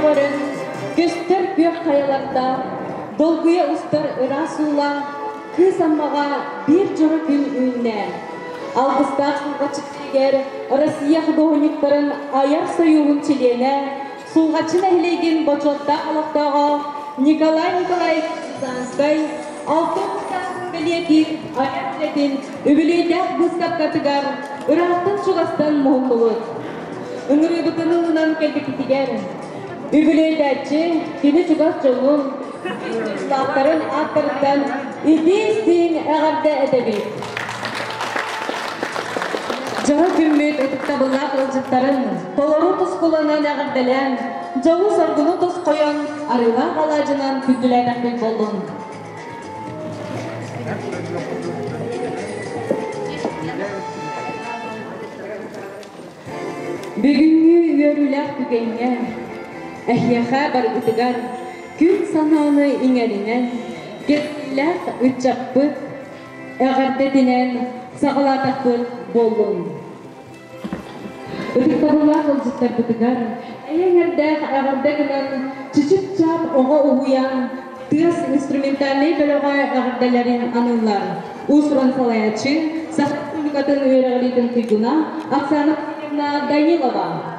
Көтөҕөрөн, көстөр күөх хайалардаах, долгуйа устар ыраас уулаах Кыыс Аммаҕа биир дьоро күн үүннэ. Алгыстаах сулҕаччы сиригэр Россия худуоһунньуктарын айар сойууһун чилиэнэ, Сулҕаччы нэһилиэгин бочуоттаах олохтооҕо Николай Николаевич Рязанскай 60 сааһын бэлиэтиир айар үлэтин үбүлүөйдээх быыстапкатыгар ыраахтан-чугастан муһуннубут. Ыҥырыыбытын ылынан кэлбиккитигэр үбүлүөйдээччи кини чугас дьонун, дойдулаахтарын ааттарыттан итии-истиҥ эҕэрдэ этэбит. Дьоро күммүт ытыктабыллаах ыалдьыттарын толору тускуланан эҕэрдэлээн, дьолу-соргуну тосхойон, арыылаах алаадьынан күндүлээтэхпит буоллун. Бүгүҥҥү үөрүүлээх түгэҥҥэ эһиэхэ барыгытыгар күн санааны иҥэринэн, кэскиллээх ыччаппыт эҕэрдэтинэн саҕалаатахпыт буоллун. Ытыктабыллаах ыалдьыттарбытыгар эйэ-эҥэрдээх эҕэрдэ гынан Чычып-чаап оҕо уһуйаан тыас инструментальнай бөлөҕө эҕэрдэлэрин аныыллар. Уус-уран салайааччы Саха Республикатын үөрэҕириитин туйгуна Оксана Васильевна Данилова.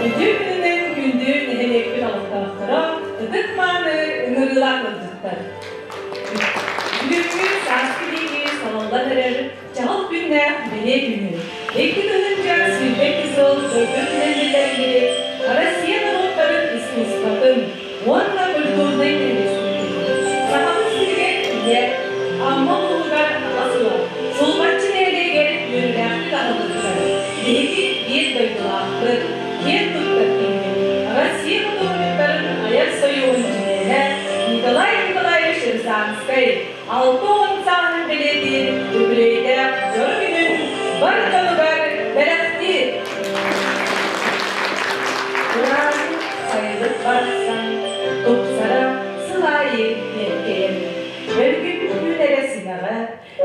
Үтүө күнүнэн күндү нэһилиэкпит олохтоохторо, ытык-мааны ыҥырыылаах ыалдьыттар. Бүгүҥҥү сааскы диэки салаллан эрэр чаҕыл күннээх бэлиэ күнү, 2022 сыл дойду күнүн биллэриллибит Россия норуоттарын искусствотын уонна культурнай кэллиэстэрин Сахабыт сиригэр ийэ, Амма улууһугар аҕа сыла, Сулҕаччы нэһилиэгэр үөрүүлээхтик аһыллыбыттар. Биһиги биир дойдулаахпыт, киэн туттар киһибит, Россия худуоһунньуктарын айар сойууһун чилиэнэ Николай Николаевич Рязанскай 60 сааһын бэлиэтиир үбүлүөйдээх дьоро күнүн бар дьонугар бэлэхтиир. Кураан сайылык барахсан тупсара сыл аайы киэркэйэн, өлгүммүт үүнэрэ симэҕэ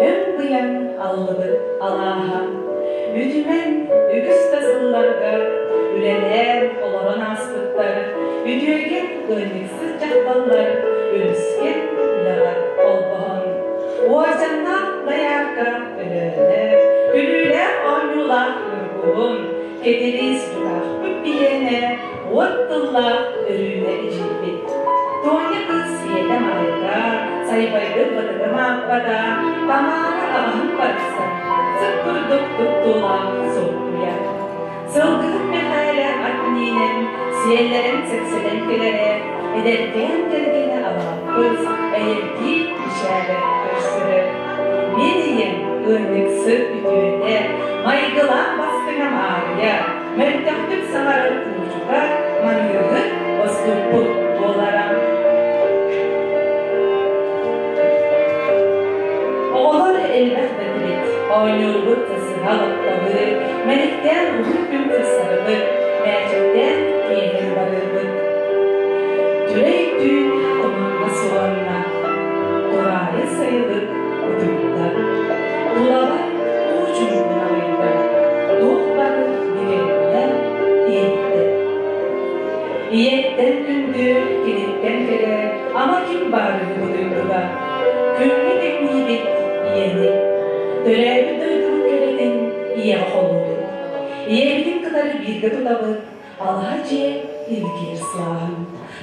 өҥ-быйаҥ аллыбыт алааһа. Үтүмэн үгүс да сылларга үлэлээн олорон ааспыттар, үтүөкэн ыанньыксыт дьахталлар үлүскэн үлэҕэ холбоһон, уордьаннаах дайаарка Өлөөнө, күлүүлээх оонньуулаах Ньургуһун, Кэтириис тутаахпыт биһиэнэ, уот тыллаах Өрүүнэ эдьиийбит. Тоня кыыс ийэтэ Маайка, сайбайбыт бытыгы мааппата, Тамара аҕаһын барахсан, сып курдук туттуулаах Суоппуйа. Сылгыһыт Мэхээлэ ат миинэн, сиэллэрин сэпсэтэн кэлэрэ, эдэркээн кэргэнэ Алааппыс, эйэргии мичээрэ көрсөрө. Мин ийэм ыанньыксыт үтүөтэ, майгылаах бастыҥа Маарыйа, мөлтөхтүк саҥарар куучука, маныыһыт Оступпут буолара. Оҕолор элбэх да этибит, оонньуурбут сыһа лапталыы, мэниктээн уһун күн сырсарбыт, мээчиктээн киэһэн барыырбыт. Түлэй түүн тумаҥҥа суланна, тураайы сайылык утуйда. Тулабар уу чуҥкун аҕыйда, туох бары билиннэ, иһиттэ. Ийэттэн күндү, киниттэн кэрэ, ама ким баарый бу дойдуга? Күҥҥэ тэҥниибит ийэни. Төрөөбүт дойдубут кэрэтин ийэҕэ холуубут. Ийэбитин кытары бииргэ тутабыт, алаһа дьиэ илгиэр сылааһын.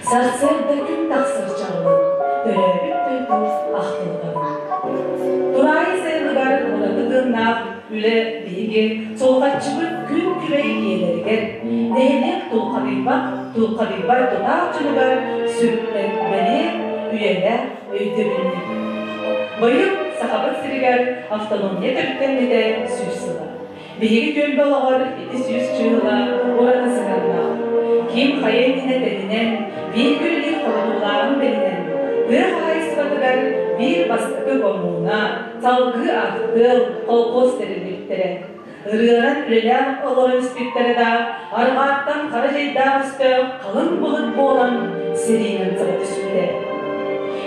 Сарсыарда күн тахсар чаҕылын, төрөөбүт дойду ахтылҕанын. Тураайы сайылыгар ураты тыыннаах үлэ биһиги Сулҕаччыбыт күн күбэй ийэлэригэр, нэһилиэк тулхадыйбат, тулхадыйбат тутаах дьонугар сүктэн бэлиэ үйэлээх өйдөбүнньүк. Быйыл Сахабыт сиригэр автономия төрүттэммитэ 100 сыла. Биһиги түөлбэ олоҕор ити 100 чыыһыла ураты сыһыаннаах. Ким хайа иннинэ тэринэн, биир күлүгүн хорутуулааҕын бэринэн, тыа хаһаайыстыбатыгар биир бастакы коммуна, салгыы артыал, колхоз тэриллибиттэрэ. Ырыанан үлэлээн олорон испиттэрэ да, арҕааттан хара дьайдаах өстөөх халыҥ былыт буолан сэриинэн саба түспүтэ.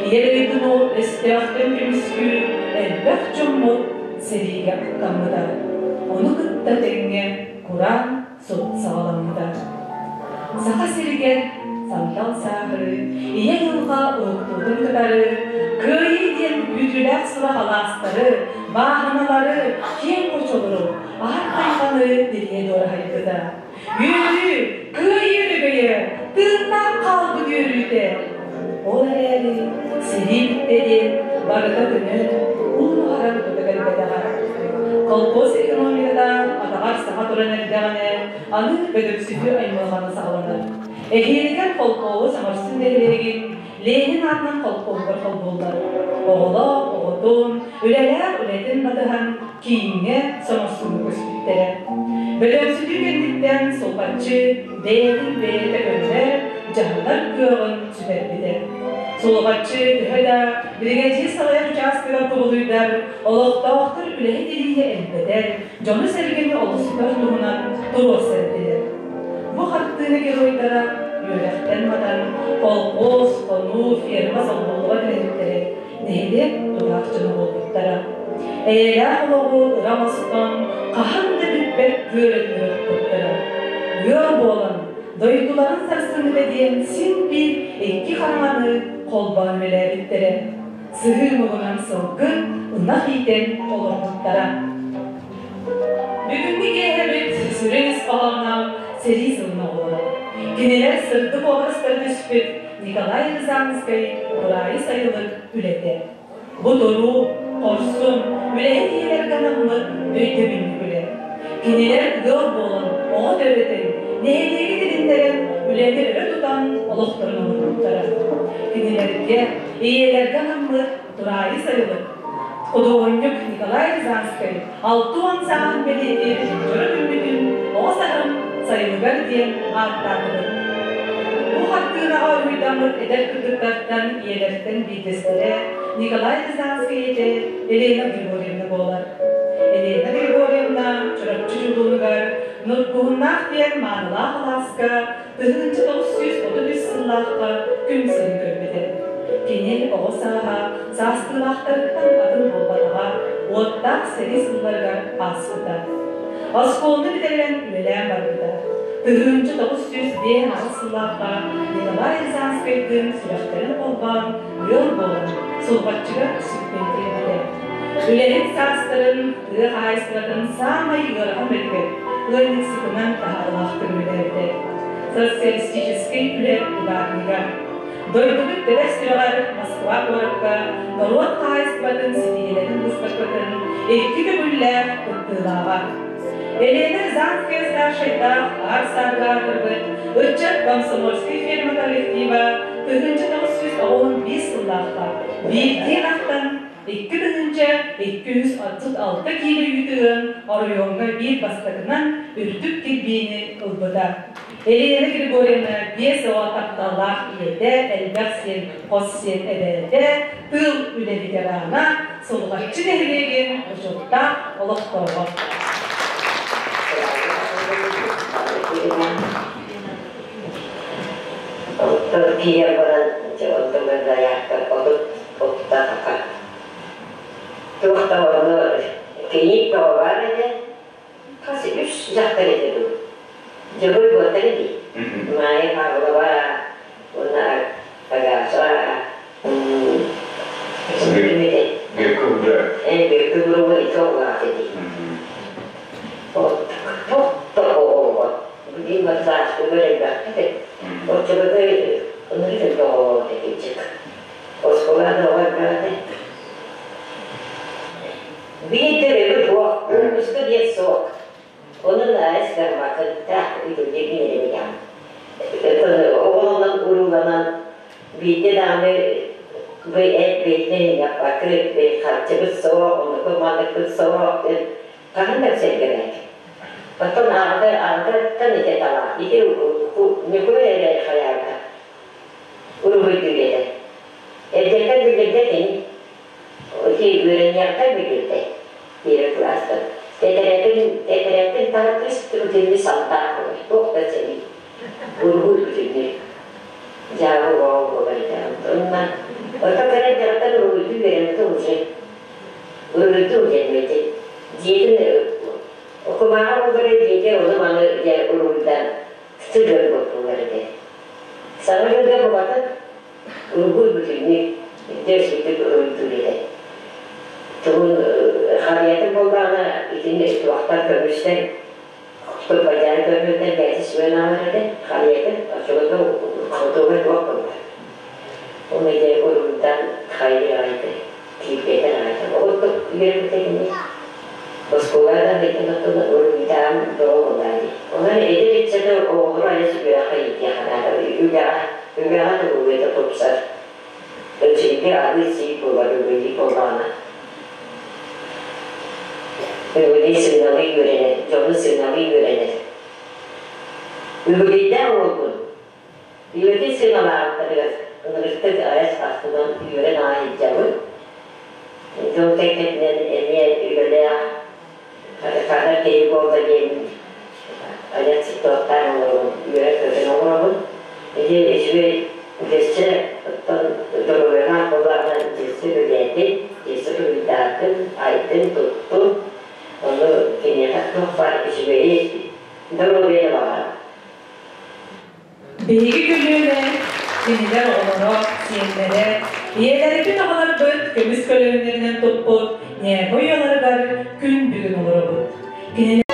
Ийэ дойдуну өстөөхтөн көмүскүүр элбэх дьоммут сэриигэ аттаммыта. Ону кытта тэҥҥэ кураан сут саҕаламмыта. Саха сиригэр сандал сааһырыы, ийэ дьылҕа уһуктуутун кытары Кыайыы диэн күүтүүлээх сурах алаастары, бааһыналары, киэҥ хочолору, аһар тайҕаны тилийэ дуораһыйбыта. Үөрүү, кыайыы өрөгөйө, тыыннаах хаалбыт үөрүүтэ. Ол эрээри сэрии бүттэ диэн барыта көнөн, уу-нуһаран тута кэлбэтэҕэ. Колхоз экономиката атаҕар саҥа туран эрдэҕинэ, аны бөдөксүтүү аймалҕана саҕаланар. Эһиилигэр холкуоһу Саҥарсын нэһилиэгин Ленин аатынан холкуоһугар холбууллар. Оҕолоох оҕотун, үлэлээх үлэтин батыһан кииҥҥэ Соморсуҥҥа көспүттэрэ. Бөдөҥсүтүү кэнниттэн Сулҕаччы бэйэтин бэйэтэ көннөр, дьаһанар кыаҕын сүтэрбитэ. Сулҕаччы төһө да биригэдьиир салайар учаастагар кубулуйдар, олохтоохтор үлэһит илиигэ элбэтэр, дьону-сэргэни олохсутар туһунан туруорсар этилэр. Бу хартыына геройдара үөрэхтэн матан, колхоз, хонуу, ферма солбуллубат үлэһиттэрэ, нэһилиэк тутаах дьоно буолбуттара. Эйэлээх олоҕу ыра оҥостон, хаһан да бүппэт күөрэтин ырыппыттара. Ыал буолан, дойдуларын сарсыҥҥыта диэн син биир икки хараҥаны холбоон үлэлээбиттэрэ. Сыһыы муҥунан сылгы, ынах иитэн олорбуттара. Бүгүҥҥү киэһэбит сүрүн ис хоһооно. сэрии сылын оҕолоро. Кинилэр сырдык уобарастарын өспүт Николай Рязанскай Кураайы сайылык үлэтэ. Бу туруу, хорсун, үлэһит ийэлэргэ анаммыт өйдөбүнньүк үлэ. Кинилэр ыал буолан, оҕо төрөтөн, нэһилиэги тилиннэрэн, үлэни өрө тутан олохторун оҥорбуттара. Кинилэргэ, ийэлэргэ анаммыт Тураайы сайылык худуоһунньук Николай Рязанскай 60 сааһын бэлиэтиир дьоро күммүтүн оҕо саһым сайылыгар диэн ааттаатыбыт. Бу хартыынаҕа уруйдаммыт эдэр кыргыттартан ийэлэртэн биирдэстэрэ Николай Рязанскай ийэтэ Елена Григорьевна буолар. Елена Григорьевна Чурапчы дьулуунугар Нургуһуннаах диэн маанылаах алааска 1933 сыллаахха күн сирин көрбүтэ. Кини оҕо сааһа саастыылаахтарыттан атын буолбатаҕа, уоттаах сэрии сылларыгар ааспыта. Оскуоланы бүтэрэн үлэлээн барбыта. 1958 сыллаахха Николай Рязанскайдыын сүрэхтэрин холбоон ыал буолан Сулҕаччыга сүктэн киирбитэ. Үлэһит саастарын тыа хаһаайыстыбатын саамай ыарахан үлэтигэр ыанньыксытынан таһаарыылаахтык үлэлээбитэ. Социалистическай үлэ ударнига. Дойдубут тэбэр сүрэҕэр Москва куоракка норуот хаһаайыстыбатын ситиһиилэрин быыстапкатын икки төгүллээх кыттыылааҕа. Елена Рязанская старшайдаах аар саарга аатырбыт ыччат комсомольскай ферма коллектива 1995 сыллаахха биирдии ынахтан 2236 киилэ үүтү ыан оройуоҥҥа биир бастакынан үрдүк кирбиини ылбыта. Елена Григорьевна биэс оҕо тапталлаах ийэтэ, элбэх сиэн, хос сиэн эбээтэ, тыыл үлэ ветерана, Сулҕаччы нэһилиэгин бочуоттаах олохтооҕо. Оттон тиийэн баран, дьэ, онтон заявка 30 отуттаахха. Туох да онно кийиит бөҕө баар этэ. Хас үс дьахтар этэ дуу. Дьөгүр буолтар дии. Майя Павлова уонна Агаса Бүккү икки оҕолоох ити. Туох оҕолоро. Билигин сааскыга элбэхтик. Оччолорго ынырык элбэх оҕолоох этичик. Оскуолада оҕо элбэх этэ. Биир төрөбүт суох, улууска диэн суох. Онон айс гармакыттаах үтүлгэ биэрэмигэн. Оҕолонон урууланан биирдэ даҕаны бу эт бэйтэн яппакы харчыбыт суох, онуку маныкпыт суох диэн хаһан да сэргэбэт. Оттон аҕата аҕатыттан ити тала. Ити Ньукулай эрэ хайаабыта. Уруһуйдуур этэ. Эрдэттэн билбэт ини. Ити үөрэниэхтэн билбитэ. Биир кылаастан. Тэтэрэтин, тэтэрэтин таһа кыыс бүтүннүү салтаах буолар. Туох да сэрии. Уруһуй бүтүннүү. Дьаабы оҕо буолар этэ. Онно ото кыра эрдэҕиттэн уруһуйдуу үөрэммитэ уже. Уруһуйдуу үөрэммитэ. Дьиэтин кумааҕы буолар дьиэтэ ону маны дьэ уруһуйдаан сыгыр буолар этэ. Саҥа дьылга букатын уруһуй бүтүннүү дэс-үтүк уруһуйдуур этэ. Тугун харыйатын буоллаҕына итини туохтан көмүстэн Бадьаан көрбүттэн бэйэтэ сүгэн аалар этэ, харыйатын, оччолорго хотугу туох буолар. Ол ити уруһуйдаан хайдыр аҕай киирбэтэр аҕай. Оҕотук үөрэммитэ кини оскуола да бэйтэн оттон уруһуйдаан бөҕө буоллаа дии. Онон эдэр ыччаты оҕолору айа сүгүөххэ иитиэхэ наада. Үлэҕэ, үлэҕэ туһугуйата тупсар. Өчүйгэ аһыы сии буолар үгүлүү буоллаҕына. Үгүлүй сыҥалыы үөрэнэр, дьону сыҥалыы үөрэнэр. Үгүлүйдээх уолгун Үөтүн сыҥалаабыттарыгар ынырыктык айас астынан үөрэн аҕай илдьэбин. Дьон кэккэтинэн эмиэ үлэлээх ханар киһи буолла диэн айан сыттыахтаан олоробун, үөрэн-көтөн олоробун. Ити үчүгэй дьиссэ оттон доруобуйалаах буоллаҕына дьиссэ үлэлээтин, дьиссэ туруйдаатын, айдын, туттун. Ону киниэхэ туох баар үчүгэйи доруобуйаны баҕарабын. Биһиги көлүөнэ, кинилэр оҕолоро, сиэннэрэ, ийэлэрбит, аҕаларбыт көмүс көлөһүннэринэн туппут ньээбэ уйаларыгар күн бүгүн олоробут. Кинилэр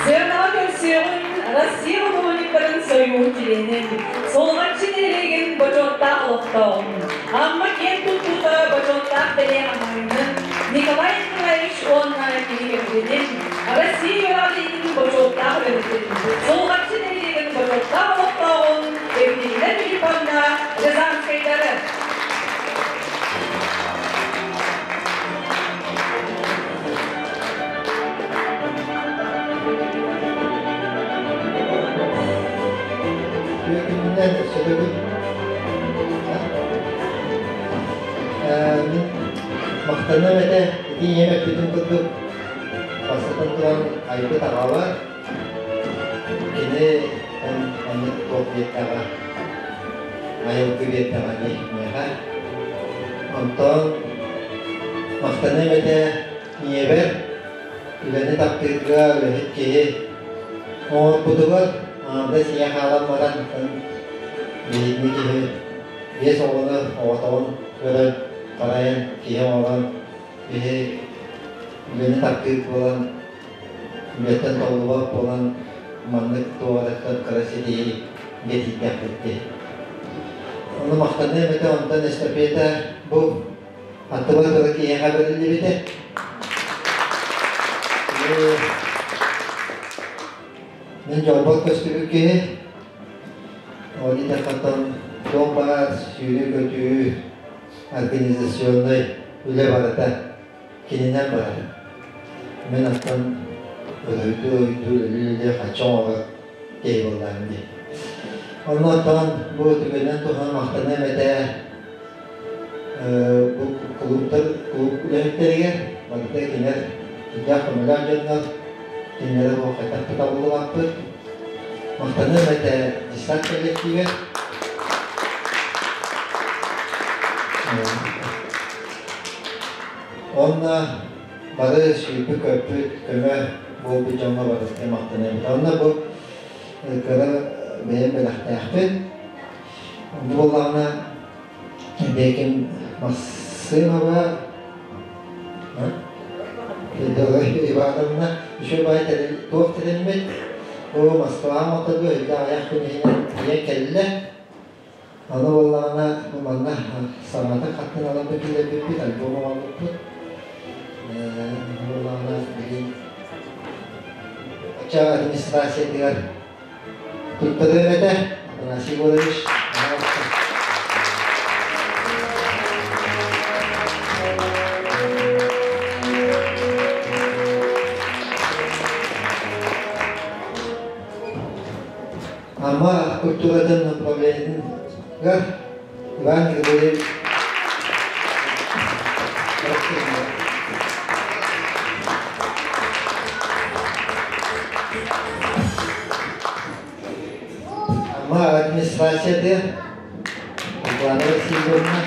Сыанаҕа көрсүөҕүҥ Россия худуоһунньуктарын сойууһун чилиэнин, Сулҕаччы нэһилиэгин бочуоттаах олохтооҕун, Амма киэн туттуута бочуоттаах бэлиэ хаһаайынын Николай Николаевич уонна кини кэргэнин, Россия үөрэҕириитин бочуоттаах үлэһитин, Сулҕаччы нэһилиэгин бочуоттаах олохтооҕун Екатерина Филипповна Рязанскайдары. Күнүнэн сөтөгүл. Мин махтаныам этэ ити ийэм эппитин курдук бастатан туран айбыт аҕабар кини оннук туох биэрдэҕэ айылгы биэрдэҕэ дии миэхэ. Онтон махтаныам этэ ийэбэр үлэни таптыырга үлэһит киһи оҥорбутугар аҥардас ийэ хаалан баран биһигини киһи биэс оҕону оҕотоҕун көрөн харайан киһи оҥорон биһи үлэни таптыыр буолан үлэттэн толлубат буолан маннык туох эрэ кыра ситиһии тиийдэхпит дии. Ону махтаныам этэ, онтон эстафета бу аттыбар турар киһиэхэ бэриллибитэ. Мин дьолбор көстүбүт киһи, ол диэтэххэ туох баар сүүрүү-көтүү, организационнай үлэ барыта кининэн барар. Мин оттон өрөйдүү-өйдүү үлэлии-үлэлии хачча оҥорор киһи буоллаҕым дии. Оннуттан бу түгэнинэн туһанан махтаныам этэ бу кулууптар кулууп үлэһиттэригэр барыта кинилэр сүрдээх көмөлөөх дьоннор кинилэри бу хайдах да табыллыбаппыт. Махтаныам этэ десант кэллэктиибэр. Онно бары сүүрбүт-көппүт, көмө буолбут дьоҥҥо барытыгар махтанабыт. Онно бу кыра бэйэм бэлэхтээхпин. Бу буоллаҕына Бэким Массымова Ивановна үчүгэй баай туох тэриммит бу Москваҕа оҥотторго өйдөөх аҕыйах күн иһинэн тиийэн кэллэ. Аны буоллаҕына бу манна саҥатык хаттын ылан киллэрбиппит, альбом оҥорбуппут. Буоллаҕына билигин оччо администрациятыгар туттарыам этэ Афанасий Егорович. Амма культуратын управлениетыгар Иван Григорьевич Амма администрацияты Светлана Васильевна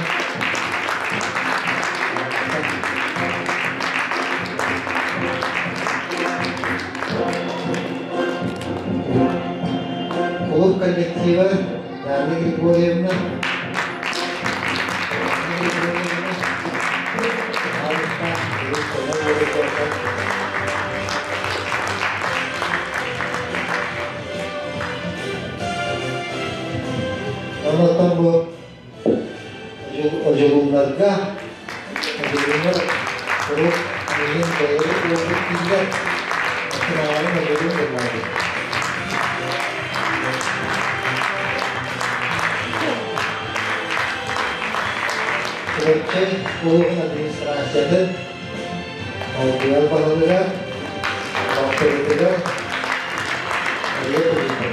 Кулууп коллектива Дарья Григорьевна Онтон бу одьулууннарга одьулууннар урут миигин бэйэбит уолбут дииллэр Оттон одьулуун буоллаҕа Чурапчы улууһун администрациятын Олгуйар баһылыгар, балтыбытыгар Мария Кузьмина.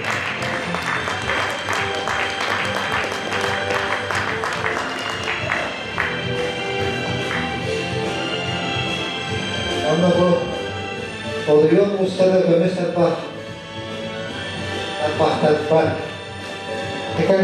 Онно бу Олуйуон устата көмүс тарбах тарбахтарбар. Текер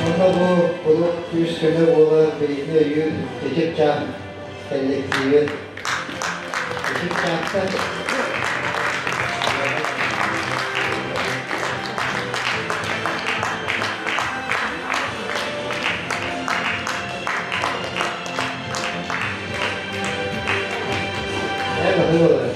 Онно бу кулук күүс-көмө буолар биһигини өйүүр Чэчик чаах коллективы. Чыпчаактар. Э, бары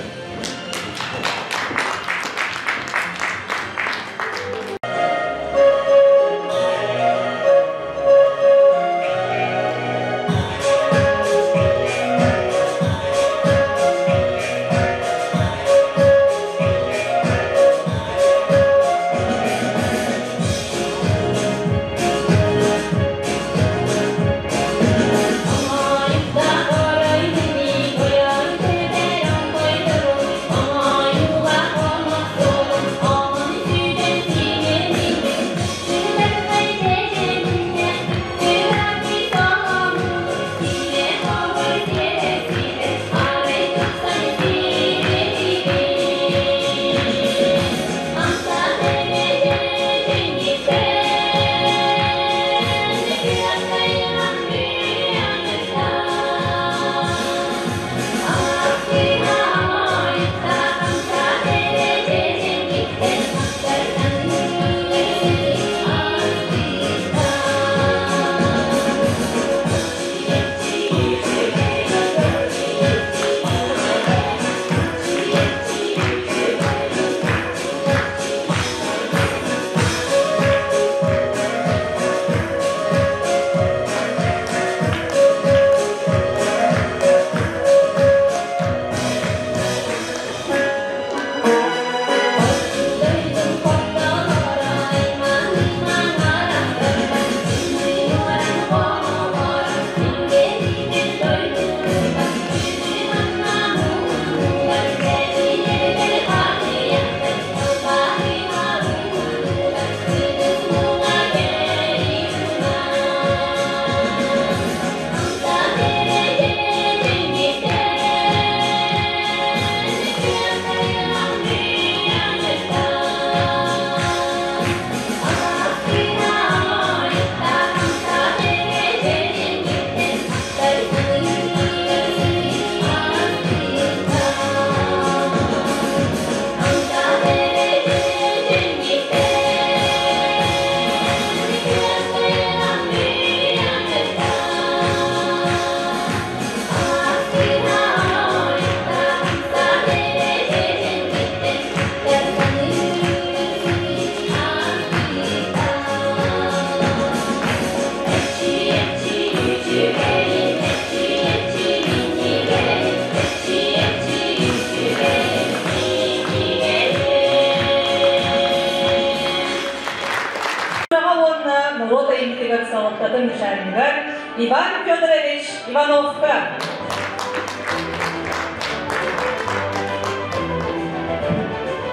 Норуот айымньытыгар салалтатын начальнигар Иван Федорович Ивановка.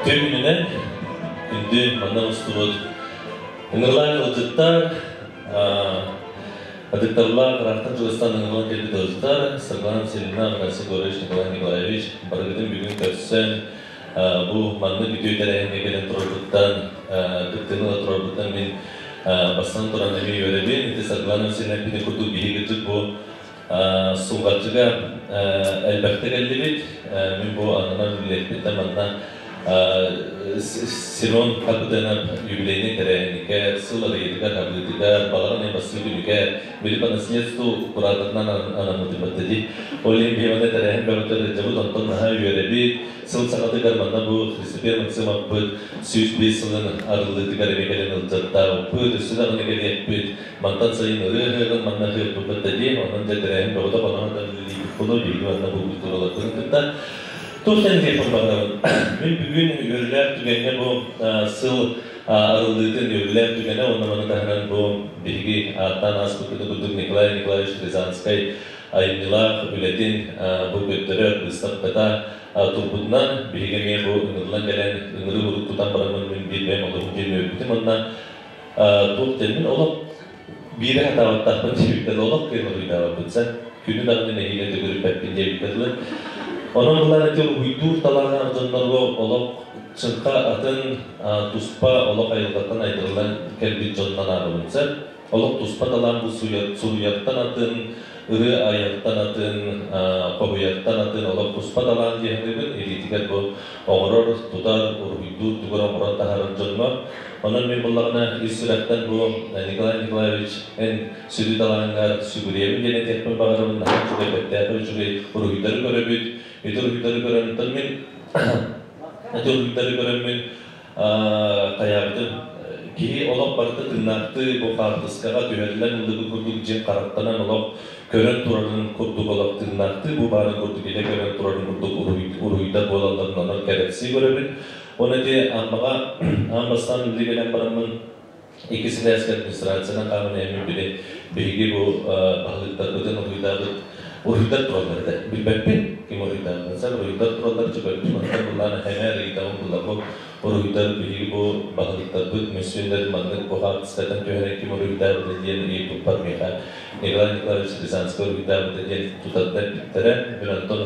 Күнүнэн күндү манна устубут ыҥырылаах ыалдьыттар, адыктарлаах ыраахтан чугастан ыҥырылан кэлбит ыалдьыттар, Саргылана Васильевна, Афанасий Егорович, Николай Николаевич барыгытын бүгүн көрсөн бу маннык үтүө тэрээһиҥҥэ кэлэн турарбыттан, кыттыыны ыла турарбыттан мин бастан туран эмиэ үөрэбин. Ити Саргылана Васильевна эппитин курдук биһиги кырдьык бу Сулҕаччыга элбэхтэ кэллибит. Мин бу ананар үлэлэппиттэн манна Семен Хапытыанап юбилейнай тэрээһинигэр, сыл арыйыытыгар, хабыытыгар, балаҕан ый бастакы күнүгэр, били по наследству кураторынан анаммытым дии. Ол иһин биһи тэрээһин бөҕөтө ыалдьабыт, онтон наһаа үөрэбит. Сыл саҕатыгар манна бу Христофер Максимовпыт 105 сылын арыллыытыгар эмиэ кэлэн ылдьаттаабыппыт, өссө даҕаны кэлиэхпит. Мантан сайын ырыа ыһыаҕын манна ыһыахпыт да диэн, онон дьэ тэрээһин бөҕөтө хоноһон да үлэлиибит буолуо, биһиги манна бу культураларбытын кытта. Туох диэн баҕарабын. Мин бүгүн үөрүүлээх түгэҥҥэ бу сыл арыллыытын үөрүүлээх түгэнэ уонна маны таһынан бу биһиги ааттаан ааспыккыт курдук Николай Николаевич Рязанскай айымньылаах үлэтин бу көрдөрөр быыстапката турбутунан биһиги эмиэ бу ыҥырыллан кэлэн ыҥырыы урук тутан бараммын мин биир бэйэм олоһум диэн үөрбүтүм уонна туох диэн мин олох биири хатаабаттаахпын диэбиттэр олох кыайан уруйдаабаппын сэ күнү даҕаны нэһиилэ төгүрүппэппин диэбиттэр дылы онон ылан ити уруһуйдуур талааннаах дьоннорго олох чыҥха атын туспа олох айылҕаттан айдарыллан кэлбит дьонтон ааҕабын сэ олох туспа талаан бу суруйартан атын. Ырыа айартан атын, хоһуйартан атын олох туспа талаан диэхтибин, илиитигэр бу оҥорор, тутар, уруһуйдуур, тугу эрэ оҥорон таһаарар дьоҥҥо. Онон мин буллаҕына ис сүрэхтэн бу Николай Николаевич эн сүдү талааҥҥар сүгүрүйэбин диэн этиэхпин баҕарабын, наһаа үчүгэй, бэртээхэй үчүгэй уруһуйдары көрөбүт. Ити уруһуйдары көрөн, мин ити уруһуйдары көрөммүн хайаабытым киһи олох барыта тыыннаахтыы бу хаартыскаҕа түһэриллэн ыллыбыт курдук дьиҥ харахтанан олох көрөн турарын курдук олох тыыннаахтыы бу баарын курдук илэ көрөн турарын курдук уруһуйдар буолалларын онон кэрэхсии көрөбүн. Оны ити Аммаҕа аан бастаан үлэлии кэлэн бараммын икки силээскэ администрациянан хааман иһэммин били биһиги бу баһылыктарбытын уруһуйдаабыт уруһуйдар тураллар этэ. Билбэппин ким уруһуйдаабытын сап уруһуйдар тураллар чөкөрбүт мантан буллаан хэмээр ыйытабын булла бу уруһуйдар биһиги бу баһылыктарбыт мөссүөннэрин маннык бу хаартыскаттан түһэрэн ким уруһуйдаабыта диэн ыйыппыппар миэхэ Николай Николаевич Рязанскай уруһуйдаабыта диэн тутатына эппиттэрэ. Мин онтон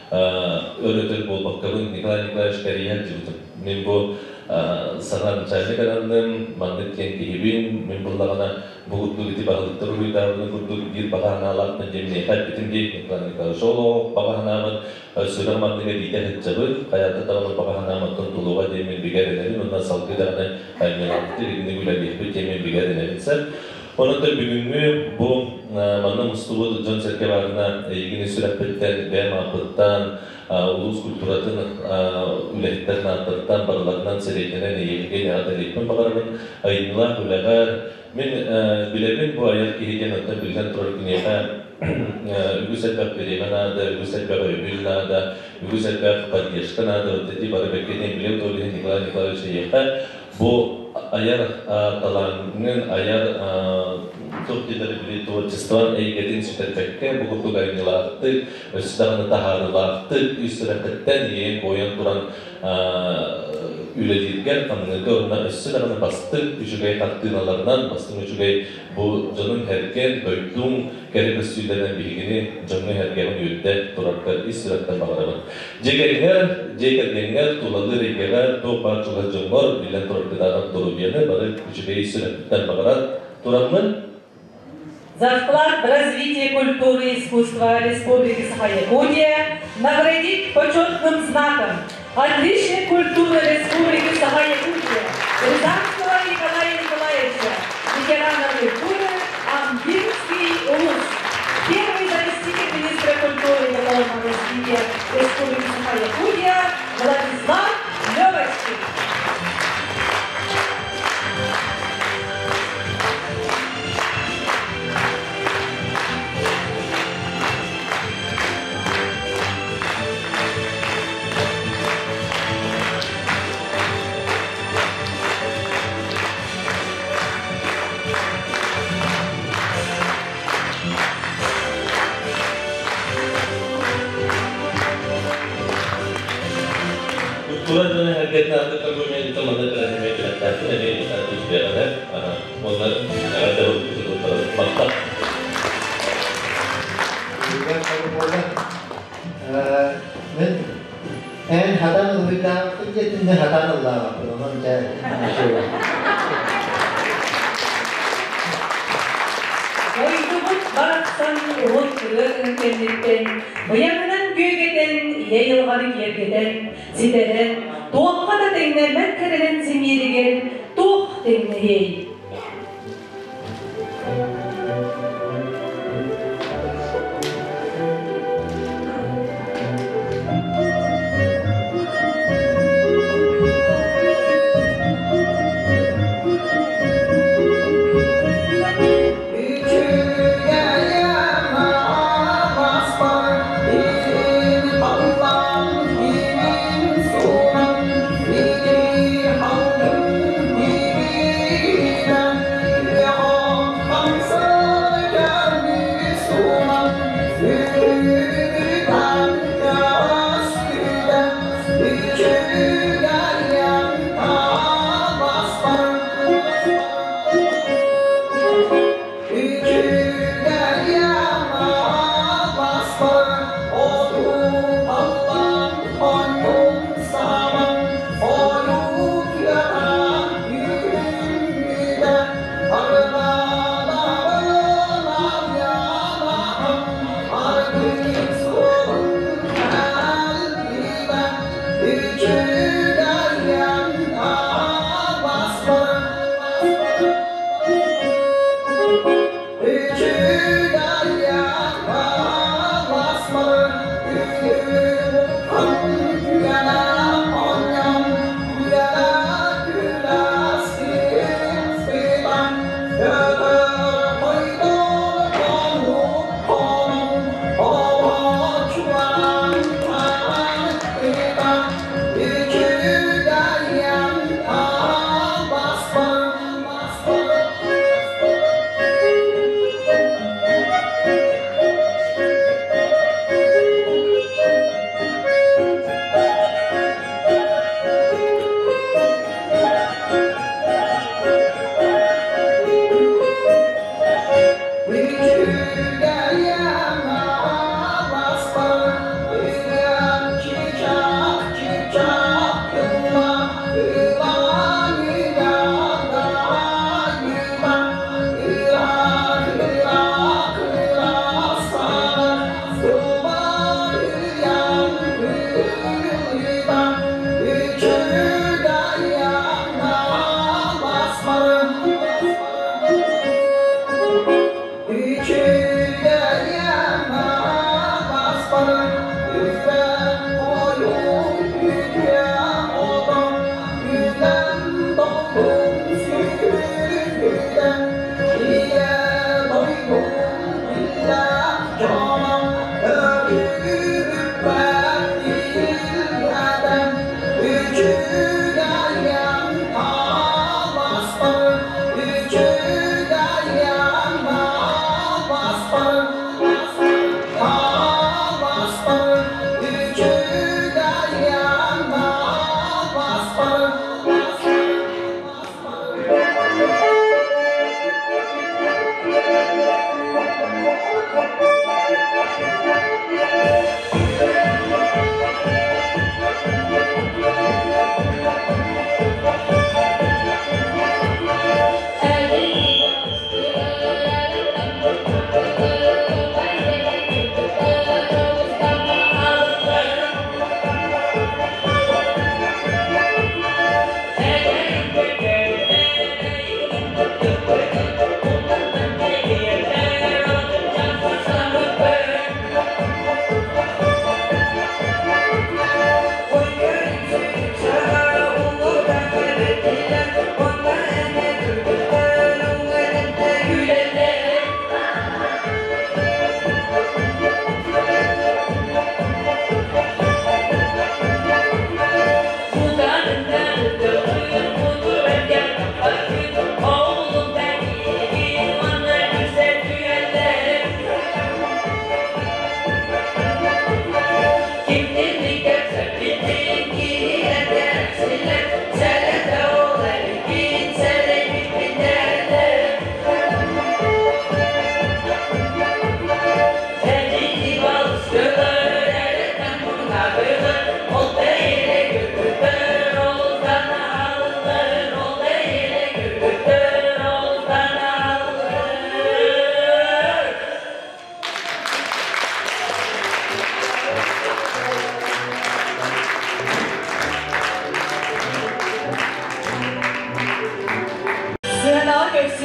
өр-өтөр буолбаккабын Николай Николаевич кэрийэн дьыбытым. Мин бу саҥа начальник ананным, маннык диэн киһибин, мин буллаҕына бу курдук ити баһылыктар уруйдаабытын курдук биир баҕа санаалаахпын диэн миэхэ эппитим дии Николай Николаевич. Ол баҕа санаабын сүрэх маннык этиитэ сылдьабын, хайаата даҕаны баҕа санаам оттон тулуга диэн мин бигэ эрэнэбин, уонна салгыы даҕаны аймыылаахтык итинник үлэлиэхпит диэн мин бигэ эрэнэбин сэр. Онон бүгүҥҥү бу манна мустубут дьон-сэргэ баарына эйигин сүрэхпиттэн, бэйэм ааппыттан, улуус культуратын үлэһиттэрин ааттарыттан барыларынан сирэйдэнэн эйигин эҕэрдэлиэхпин баҕарабын. Айымньылаах үлэҕэр мин билэбин бу айар киһи диэн оттон биллэн турар киниэхэ үгүс элбэх бириэмэ наада, үгүс элбэх өйөбүл наада, үгүс элбэх поддержка наада. Вот эти бары бэккэ диэн билэбит ол иһин Николай Николаевич эйиэхэ бу айар талааҥҥын, айар туох дииллэр били творчествон эйгэтин сүтэрбэккэ, бу курдук айымньылаахтык, өссө даҕаны таһаарыылаахтык, үс сүрэххиттэн иэйэн-куойан туран үлэлииргэр, хамныырга уонна өссө даҕаны бастыҥ үчүгэй хартыыналарынан, бастыҥ үчүгэй бу дьонуҥ һэргэн, дойдуҥ кэрэ көстүүлэринэн биһигини дьоҥҥо һэргэҕин үөрдэ тураргар ис сүрэхтэн баҕарабын. Дьиэ кэргэҥҥэр, дьиэ кэргэҥҥэр, тулалыыр эйгэҕэр, туох баар чугас дьоҥҥор, биллэн турар кытаанах доруобуйаны бары үчүгэй сүрэхпиттэн баҕарар тураммын. За вклад в развитие культуры и искусства Республики Саха-Якутия наградить почетным знаком «Отличник культуры Республики Саха-Якутия» Рязанского Николая Николаевича, ветерана культуры Амгинский улус. Первый заместитель министра культуры и духовного развития Республики Саха-Якутия Владислав Левочкин. Культура дьоно эргэтин ааттыктан көрмөйдүтэ манна тэрээһимэ кэлэхтээхпин эмиэ үчүгэйҕэ уонна эҕэрдэ махтал. Мен эн хатан ылбыттаахпын диэтин хатан ыллаабаппын онон дьэ Дойдубут барахсан уһун ырыа кэнниттэн быйаҥынан күөгэтэн, ийэ айылҕаны киэргэтэн, ситэрэн, туохха да тэҥнэммэт кэрэнэн симииригэр туох тэҥнэһиэй?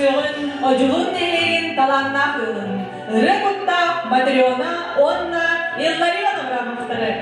Көрсүөҕүн Одьулуун нэһилиэгин талааннаах ыалын, ырыа куттаах Матрена уонна Илларион Абрамовтары.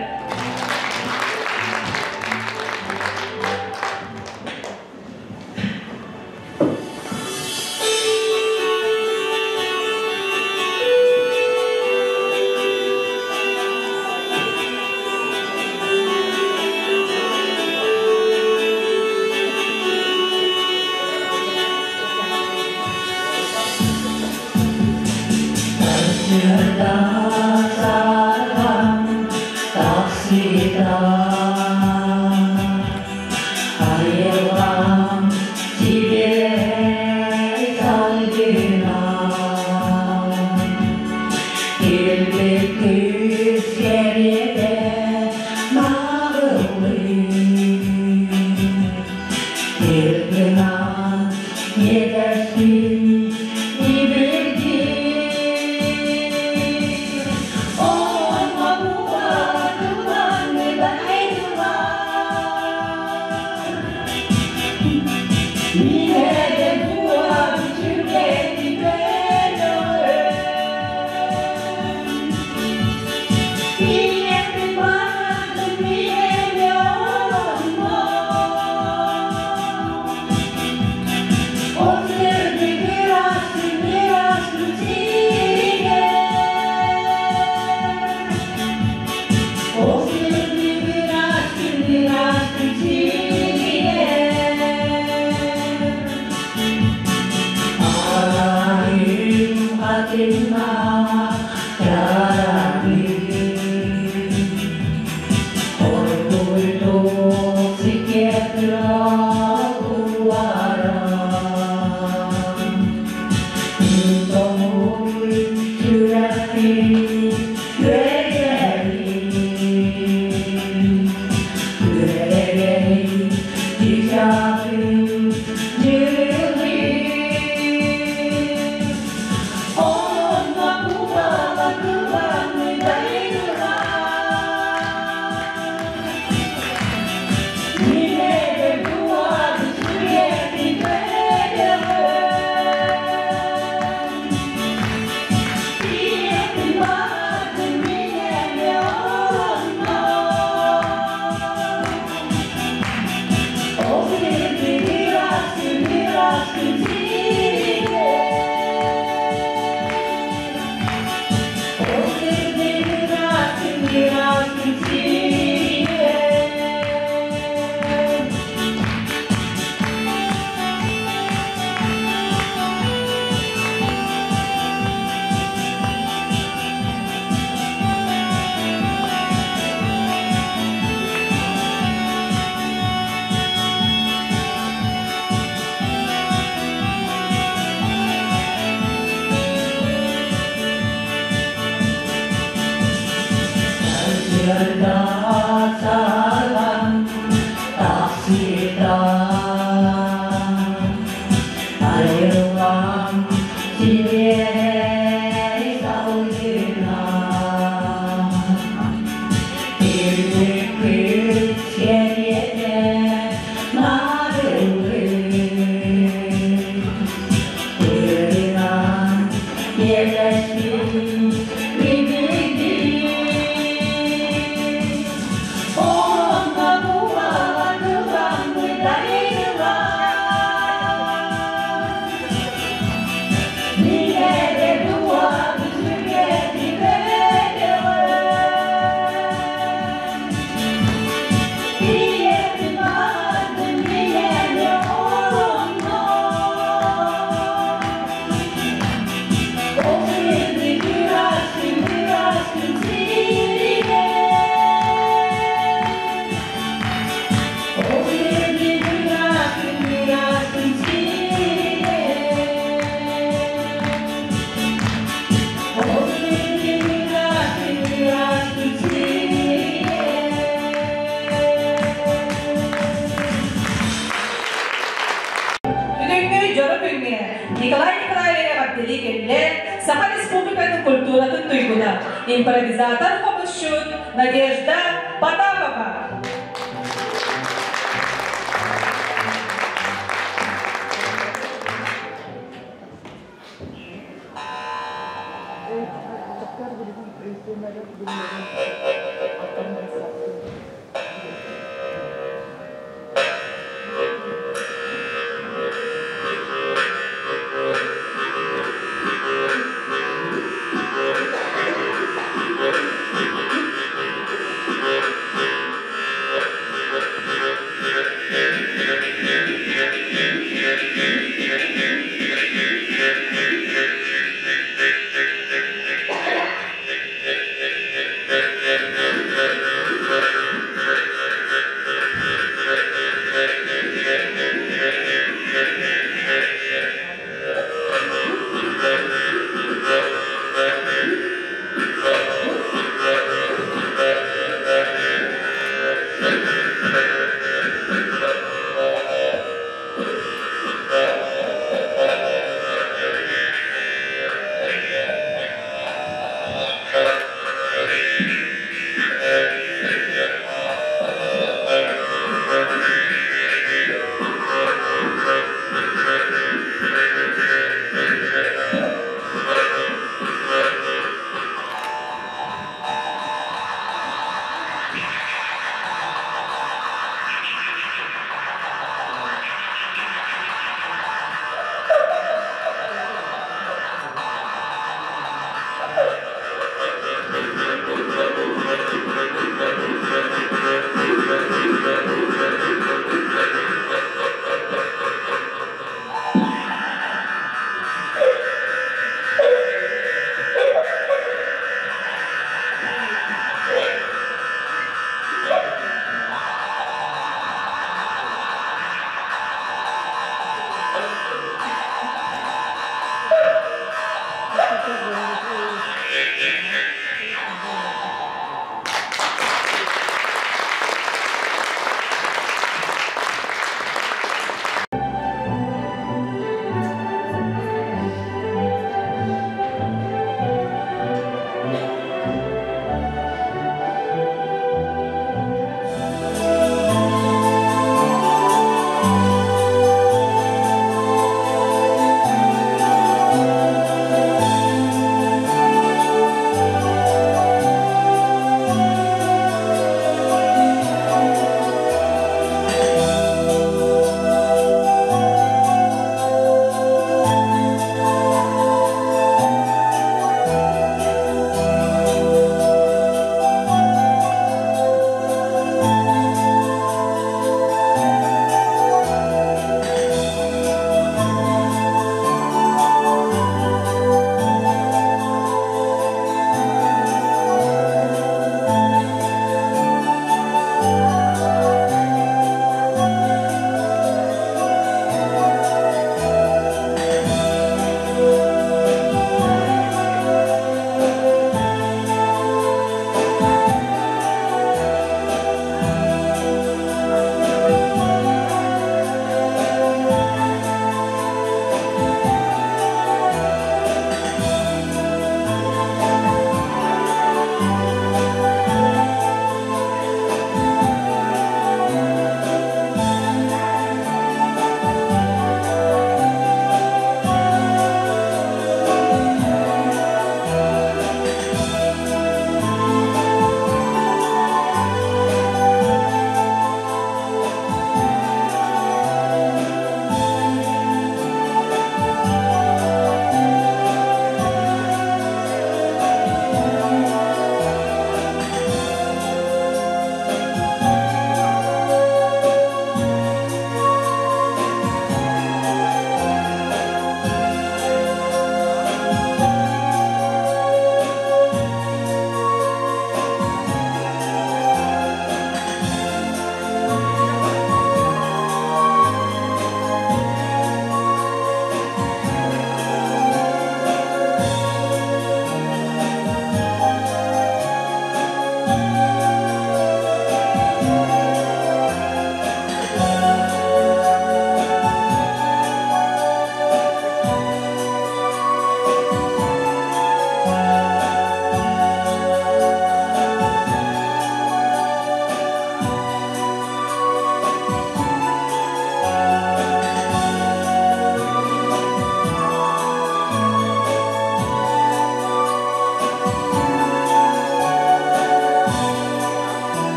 Бүгүҥҥү дьоро күҥҥэ Николай Николаевич эҕэрдэлии кэллэ Саха Республикатын культуратын туйгуна, импровизатор хомусчут Надежда Потапова.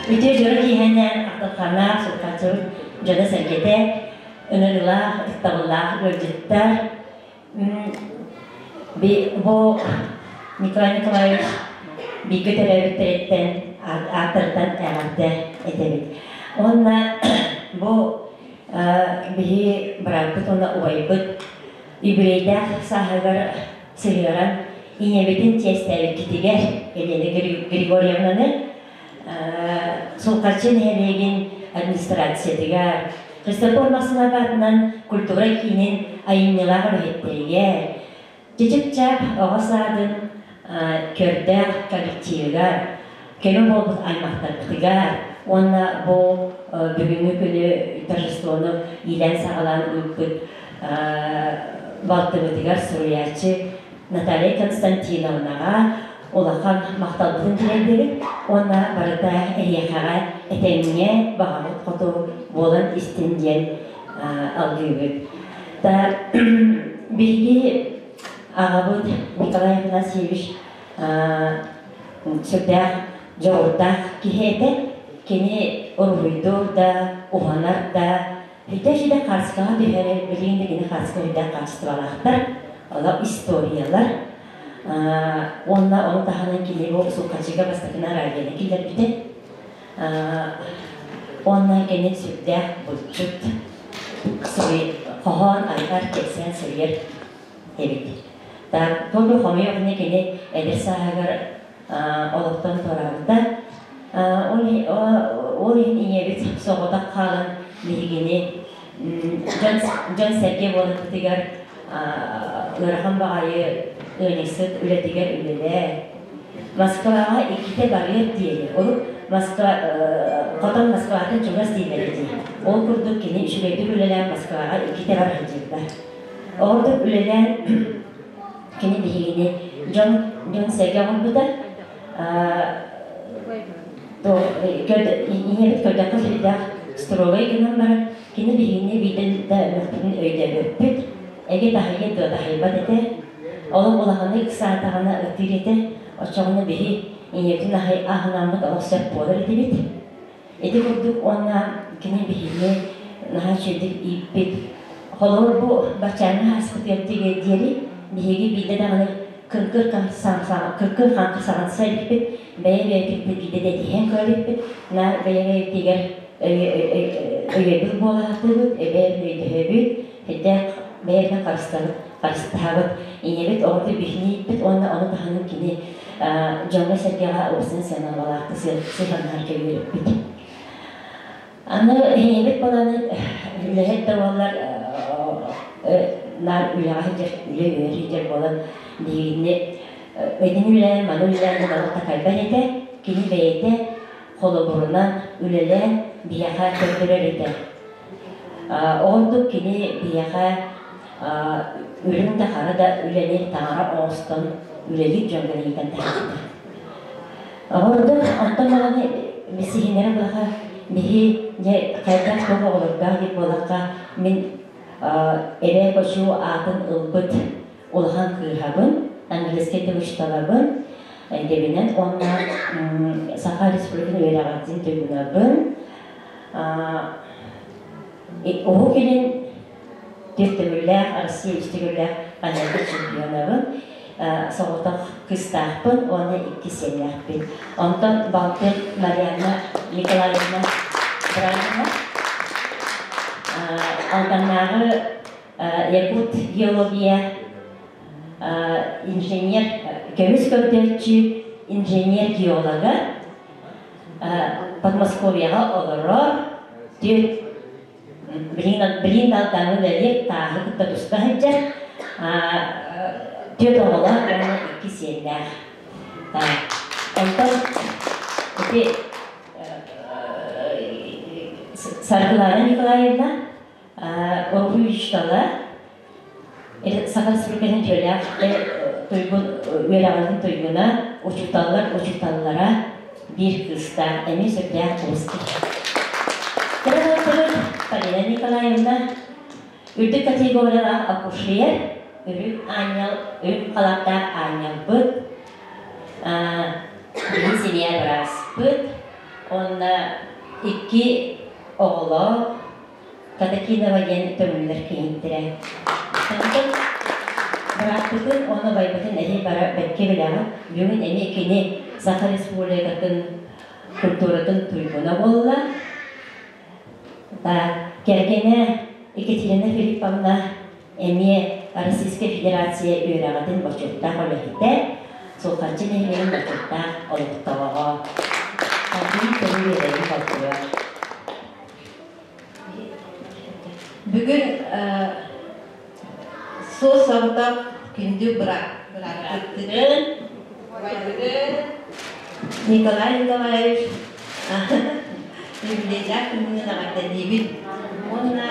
Үтүө дьоро киэһэнэн ахтылханнаах сурукхаччыбыт дьоно-сэргэтэ, ыҥырыылаах, ытыктабыллаах ыалдьыттар. Бу Николай Николаевич бииргэ төрөөбүттэриттэн ааттарыттан эҕэрдэ этэбит. Уонна бу биһи бырааппыт уонна убайбыт юбилейдаах сааһыгар сыһыаран ийэбитин чиэстээбиккитигэр Елена Григорьевнаны Сулҕаччы нэһилиэгин администрациятыгар, Христофор Максимов культура киинин айымньылаах үлэһиттэригэр, Чычып-чаап оҕо саадын көрдөөх коллективыгар, көмө буолбут аймахтарбытыгар уонна бу бүгүҥҥү күнү торжествону иилээн-саҕалаан ыыппыт балтыбытыгар суруйааччы Наталья Константиновнаҕа улахан махталбытын тириэрдэбит уонна барыта эһиэхэҕэ этэҥҥэ баҕабыт хоту буолан истин диэн алгыыбыт. Биһиги аҕабыт Николай Афанасьевич сүрдээх дьоҕурдаах киһи этэ. Кини уруһуйдуур да, уһанар да, Бүтэ-сүдэ хааскаҕа түһэрэр билигин да кини хааска үрдээх хаачыстыбалаахтар, олох историялар. Уонна ону таһынан кини бу Сулхачыга бастакынан радионы киллэрбитэ. Уонна кини сүрдээх булчут, хоһоон айар, кэпсээн суруйар эбит. Так, туох хомойуох иһин кини эдэр сааһыгар олохтон туораабыта. Ол иһин ийэбит соҕотох хаалан биһигини дьон-сэргэ буоларбытыгар ыарахан баҕайы ыанньыксыт үлэтигэр үлэлээ. Москваҕа иккитэ барыар диэри, урут Москва, хотон Москваттан чугас дииллэр дии. Ол курдук кини үчүгэйдик үлэлээн Москваҕа иккитэ бар сылдьыбыта. Ол курдук үлэлээн Кини биһигини дьон дьон-сэргэ оҥорбута. Ийэбит көрдөххө сүрдээх строгай гынан баран, кини биһигини биирдэ да мөхпүтүн өйдөөбөппүт. Эгэ таһыйа дуо таһыйбат этэ. Олох улаханнык ыксаатаҕына ытыыр этэ. Оччоҕуна биһи ийэбитин аһынаммыт олох сөп буолар этибит. Ити курдук уонна кини биһигини наһаа үчүгэйдик ииппит. Холобур, бу баччааҥҥы ааспытыгар диэри биһиги биирдэ даҕаны кыргыр кыргыр хаҥкыр саҥарса иликпит, бэйэ-бэйэбитин биирдэ дэтиһэн көрө иликпит, наар бэйэ-бэйэбитигэр өйөбүл буола сатыыбыт, өйдөһөбүт, сүрдээх бэйэбитин харыстабыт, харыстаһабыт. Ийэбит оҕото биһини ииппит уонна ону таһынан кини дьоҥҥо-сэргэҕэ уопсан сыаналаахтык сыһыаннаһарга үөрэппит. Аны ийэбит баланы үлэһит да буоллар наар үлэҕэ сылдьар, үлэ үөрэ сылдьар буолан биһигини итини үлэлээн, маны үлэлээн диэн олох такайбат этэ. Кини бэйэтэ холобурунан үлэлээн биһиэхэ көрдөрөр этэ. Ордук кини биһиэхэ үрүҥ да хара да үлэни таҥара оҥостон үлэлиир дьоҥҥо иитэн таһаарбыта. Ордук онтон даҕаны сиһиннэрэ булаха биһи дьэ хайдах туох оҕолордоох диир буоллахха мин эбээ Кочу аатын ылбыт улахан кыыһабын, английскай тыл учууталабын, идэбинэн уонна Саха Республикатын үөрэҕин туйгунабын. Уһук Илин түөрт Россия үс төгүллээх панельга чемпионабын, соҕотох кыыстаахпын уонна икки сиэннээхпин. Онтон балтым Марианна Николаевна Бранина Алданнааҕы Якут геология инженер, көмүс көрдөөччү инженер-геолога Подмосковьеҕа олорор, түөрт билигин Алдаҥҥа үлэлиир, тааһы кытта туста сылдьар, түөрт оҕолоох уонна икки сиэннээх. Онтон ити Саргылана Николаевна уруһуй учуутала, Саха Республикатын үтүөлээх туйгун үөрэҕин туйгуна, учууталлар учууталлара биир кыыстаах, эмиэ сүрдээх кыбыстык. Кыра Полина Николаевна үрдүк категориялаах акушер, үрүҥ аанньал, үрүҥ халааттаах аанньалбыт, биһи семья бырааспыт. Онно икки оҕолоох Катакинова диэн төҥүллэр киһиттэрэ. Онтон бырааппытын уонна убайбытын эһи бара бэркэ билэҕит. Бүгүн эмиэ кини Саха Республикатын культуратын туйгуна буолла. Кэргэнэ Екатерина Филипповна эмиэ Российскай Федерация үөрэҕитин бочуоттаах үлэһитэ, Сулҕаччы нэһилиэгин бочуоттаах олохтооҕо. Биир тылы үөрэҕин болтуйар. Бүгүн суос-соҕотох күндү бырааппытын Николай Николаевич юбилейдаах күнүнэн эҕэрдэлиибит уонна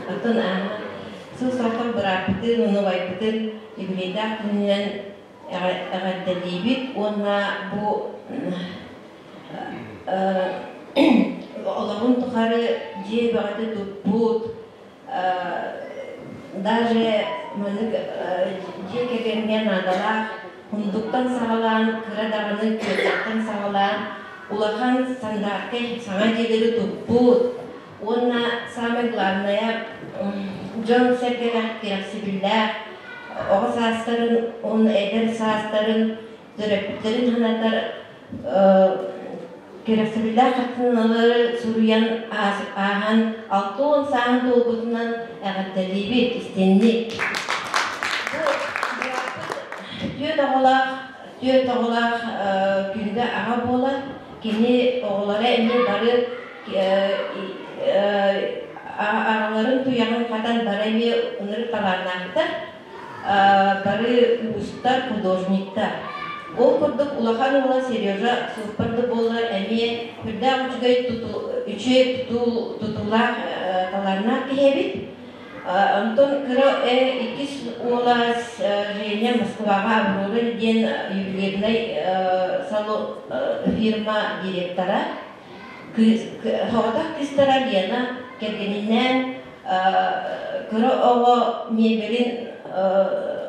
Оттон сыл-салтан бырааппытын, унубайбытын юбилейдаах күнүнэн эҕэрдэлиибит уонна бу олоҕун тухары дьиэ бөҕөтө туппут, даже маннык дьиэ кэргэҥҥэ наадалаах кундуктан саҕалаан, кыра даҕаны күөллэртэн саҕалаан улахан стандартнай саҥа дьиэлэри туппут уонна самое главное дьон-сэргэлээх кэрэхсэбиллээх оҕо саастарын уонна эдэр саастарын төрөппүттэрин санатар кэрэхсэбиллээх хартыыналары суруйан ааһан 60 сааһын туолбутунан эҕэрдэлиибит истинник. Бу түөрт оҕолоох күндү аҕа буолар. Кини оҕолоро эмиэ бары аҕаларын туйаҕын хатан бары эмиэ ынырык талааннаахтар, бары уустар, художниктар. Ол курдук улахан уола Сережа суоппар да буоллар эмиэ сүрдээх үчүгэй үчүгэй тутуулаах талааннаах киһи эбит. Онтон кыра иккис уола Женя Москваҕа Аврора диэн ювелирнай фирма директора. Соҕотох кыыстара Лена кэргэнинээн кыра оҕо мебелин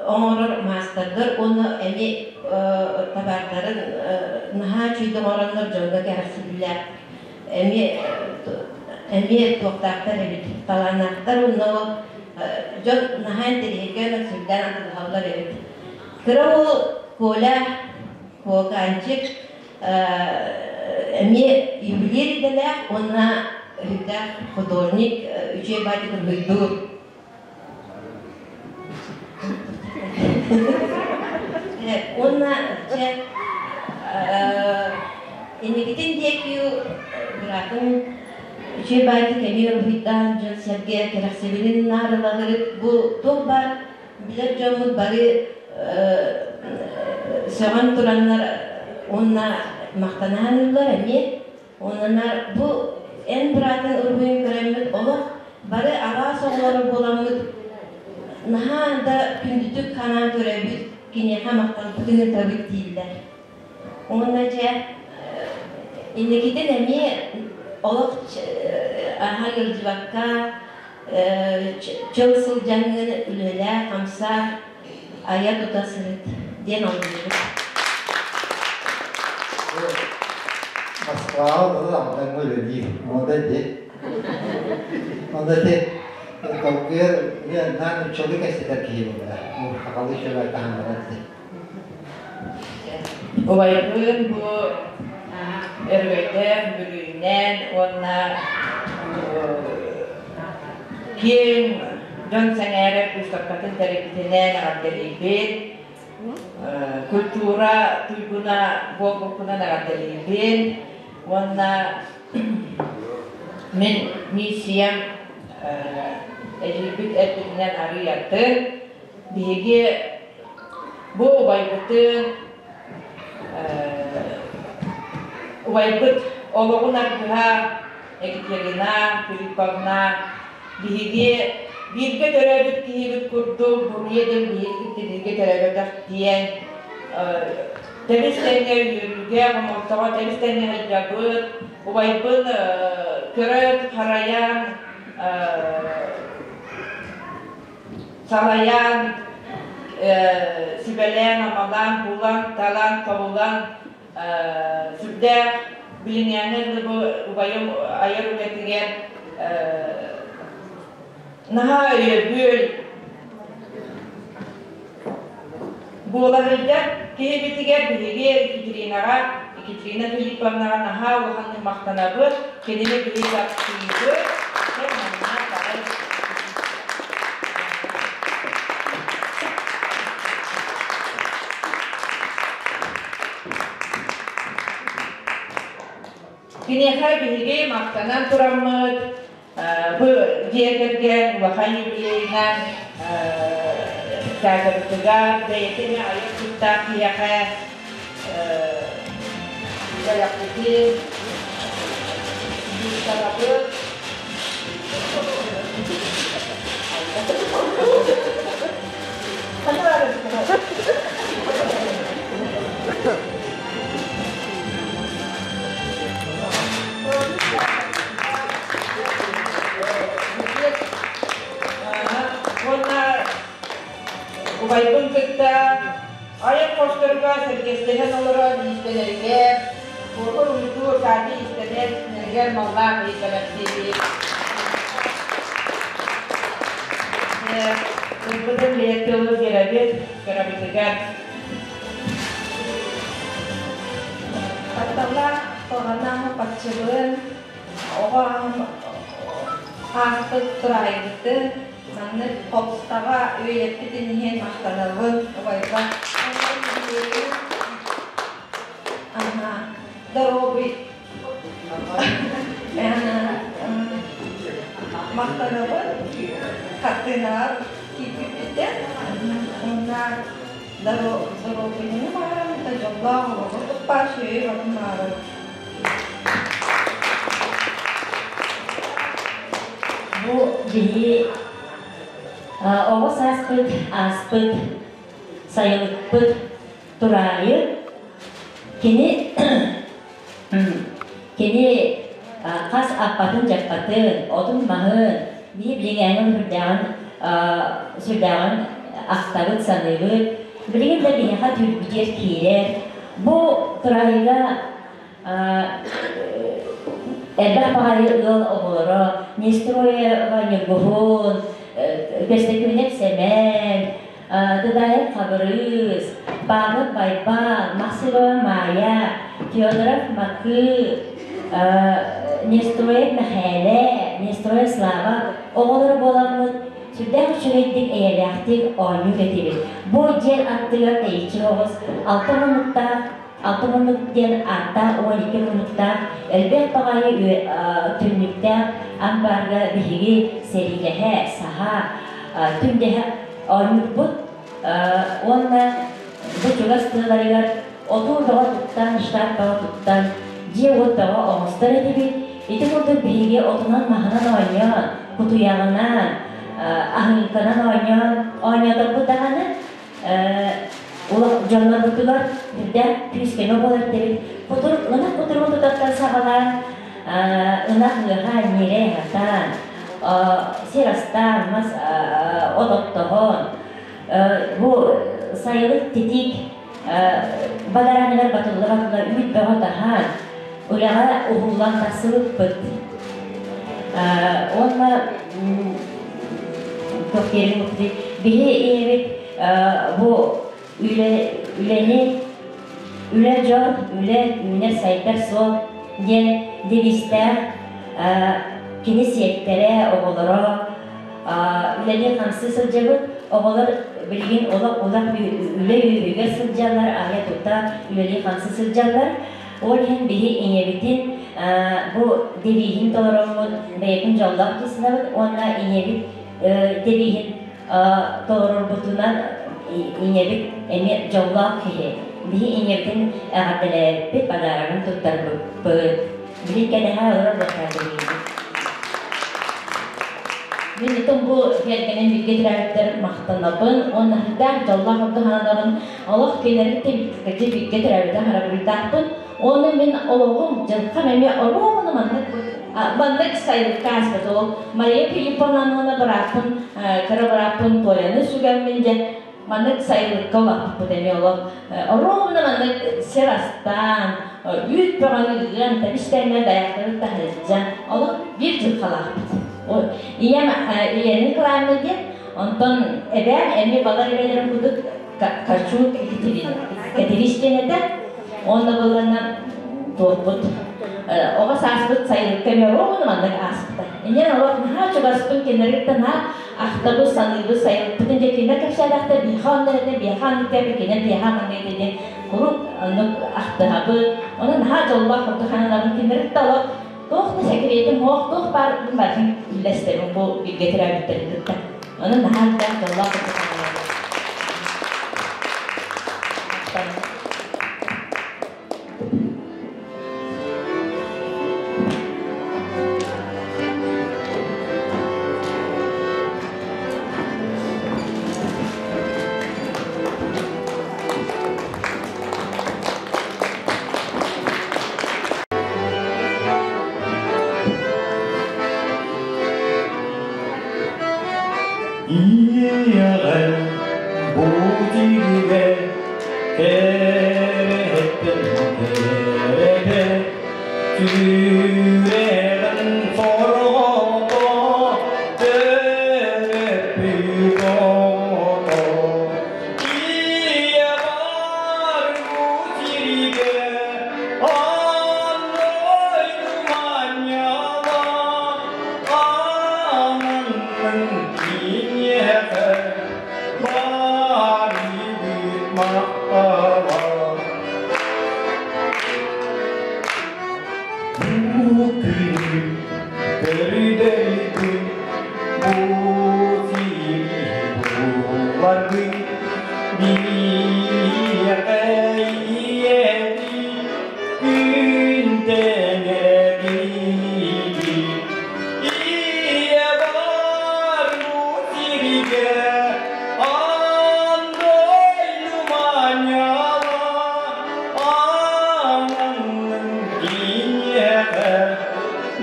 оҥорор маастардар уонна эмиэ табаардарын наһаа үчүгэй оҥороннор дьоҥҥо кэрэхсэбиллээх эмиэ эмиэ туохтаахтар эбит, талааннаахтар уонна ол дьон наһаа интэриэһиргээн сүрдээн атылаһаллар эбит. Кыра уол Коля Куокаанчик эмиэ ювелир идэлээх уонна үһүктээх художник, үчүгэй баайдык уруһуйдуур. Уонна чэ инникитин диэки быраатым үчүгэй баайдык эмиэ уруһуйдаан дьон-сэргэ кэрэхсэбилин наарылаһырыт бу туох баар билэр дьоммут бары сөҕөн тураннар уонна махтанаһаныллар эмиэ. Оннанар бу эн быраатын уруһуйун көрөммүт олох бары араас оҕолоро буоламмыт наһаа да күндүтүк ханаан көрөбүт, киниэхэ махталбытын ытабыт дииллэр. Уонна дьэ инникитин эмиэ олох аһа ыалдьыбакка чөл сылдьаҥҥын үлэлээ, хамсаа, айа тута сырыт диэн алгыыбыт. Москваҕа олорор Алдаҥҥа үлэлиир. Мода дии. Онно ити толкуйар наан нууччалыы кэпсэтэр киһи буолла. Сахалыы үчүгэй таһымнара дии. Убайбын бу Өрөгөйдөөх Бүлүүнэн уонна киэҥ дьон сэҥээрэр быыстапкатын тэрийбитинэн эҕэрдэлиибин. Культура туйгуна буолбуккунан эҕэрдэлиибин уонна мин миссиям эдьиийбит эппитинэн арыый атын. Биһиги бу убайбытын убайбыт олоҕун аргыһа Екатерина Филипповна биһиги бииргэ төрөөбүт киһибит курдук буруйа диэн биһиги бииргэ төрөөбөтөх диэн. Тэбис тэҥҥэ үөрүүгэ, хомолтоҕо тэбис тэҥҥэ сылдьабыт. Убайбын көрөн, харайан, салайан, сүбэлээн-амалаан, булан, талан, тобулан сүрдээх билиҥҥээҥҥэ дылы бу убайым айар үлэтигэр наһаа өйөбүл буола сылдьар киһибитигэр биһиги Екатеринаҕа, Екатерина Филипповнаҕа наһаа улаханнык махтанабыт, кинини биһиги таптыыбыт. Манна бары Киниэхэ биһиги махтанан тураммыт, бу дьиэ кэргэн улахан юбилейынан театрбытыгар бэйэтэ эмиэ айар куттаах киһиэхэ бэлэхпитин быыстарабыт. Уонна убайбын кытта айан хосторго сэргэстэһэн олорон иистэнэригэр, куокур уйгу саати иистэнэр нэригэр маллаах иистэнэртиибит. Тылбытын бэйэ тылы биэрэбит, кырабытыгар. Тапталлаах Тоҕанаах баччыбын, оҕо ааспыт тураайбытын, маннык холустаҕа үөйэппитин иһин махтанабын убайга. Ага, доруобуй. Махтанабын хартыынаҕа киирбиппиттэн уонна доруобуйаны баарым да дьоллоох олоҕу туппаа сүөйү барым баарым. Бу биһи оҕо сааспыт ааспыт сайылыкпыт тураайы кини кини хас аппатын-дьаппатын, отун-маһын, биһи билиҥээҥҥин сүрдээҕин сүрдээҕин ахтабыт, саныыбыт. Билигин да биһиэхэ түүрбүтүгэр киирэр. Бу тураайыга элбэх баҕайы ыал оҕолоро Нестроева Ньургуһун, Көстөкүүнэп Сэмэн, Дыдаев Хабырыыс, Павлов Байбал, Максимова Маайа, Федоров Макыы, Нестроев Мэхээлэ, Нестроев Слава оҕолоро буоламмыт сүрдээх үчүгэйдик, эйэлээхтик оонньуур этибит. Бу дьиэ аттыгар тэйиччи оҕус алта муннуктаах алта муннук диэн ааттаах 12 муннуктаах элбэх баҕайы түннүктээх амбаарга биһиги сэриилэһэ, саһа, түндэһэ оонньуурбут уонна бу чугас тыаларыгар отуу бөҕө туттан, штаб бөҕө туттан, дьиэ-уот бөҕө оҥостор этибит. Ити курдук биһиги отунан-маһынан оонньоон, кутуйаҕынан, аһыҥканан оонньоон оонньооторбут даҕаны дьоннорбутугар үрдээх күүс-көмө буолар этибит. Кутур, ынах кутуругун тутартан саҕалаан, ынах ыаһа, ньирэй аһатан, сир астаан, мас от оттоһон, бу сайылык титиик бадарааныгар батылла-батылла үүт бөҕө таһаан, үлэҕэ уһуллан тахсыбыппыт. Уонна туох диэри биһи ийэбит бу үлэ үлэни үлэ дьон үлэ үүнэр сайдар суол диэн девизтээх кини сиэттэрэ оҕолоро үлэлии хамсыы сылдьабыт оҕолор билигин олох улах үлэ үөһүгэр сылдьаллар айа тута үлэлии хамсыы сылдьаллар ол иһин биһи ийэбитин бу девиһин толороммут бэйэтин дьоллоох дии санабыт уонна ийэбит девиһин толорорбутунан ийэбит эмиэ дьоллоох киһи. Биһи ийэбитин эҕэрдэлээбиппит, подарогын туттарбыппыт. Били кэтэһэ олорор буолтаа билигин. Мин итин бу кэргэним бииргэ төрөөбүттэр махтанабын уонна сүрдээх дьоллоох ордук сананабын. Олох кинилэри кытта бииргэ төрөөбүтэ харабылдаахпын. Уонна мин олоҕум, дьылҕам эмиэ оруобуна маннык маннык сайылыкка ааспыт. Ол Мария Филипповнаны уонна бырааппын, кыра бырааппын Толяны сүгэммин дьэ маннык сайылыкка улааппыппыт эмиэ олох оруобуна маннык сир астаан, үүт бөҕөнү ыан, тэбис-тэҥҥэ дайаахтары таһырдьан олох биир дьылҕалаахпыт. Ийэм Елена Николаевна диэн, онтон эбээм эмиэ балар эбэлэрим курдук Качук Катерис диэн этэ. Уонна былырына туорбут оҕо сааспыт сайылыкка эмиэ оруобуна маннык ааспыта. Инньэн олох наһаа чугаспын кинилэргэ наһаа ахтабыт, саныыбыт, сайылыкпытын дьэ кинилэр кэпсээтэхтэр биһиэхэ онно этэ, биһиэхэ аннык диэбит, кинилэр биһиэхэ маннык этэ диэн куруук оннук ахтыһабыт. Онон наһаа дьоллоох курдук сананабын кинилэри кытта олох туох да сэкириэтим суох, туох баар барытын үллэстэбин бу бииргэ төрөөбүттэрин кытта. Онон наһаа элбэх дьоллоох курдук сананабын. Ийэҕэр бу тиригэ кэрэһэттэн кэрэтэ сүрэҕин сорҕото төрөппүт оҕото Ийэ бар бу сиргэ аан дойду манньала ананнын киниэхэ барыбыт махтала. Бу күнү көрдөрбүт бу сири булларбыт биһиэхэ ийэбит күн тэҥэ биһиги Ийэ бар бу сиргэ аан дойду манньала ананнын киниэхэ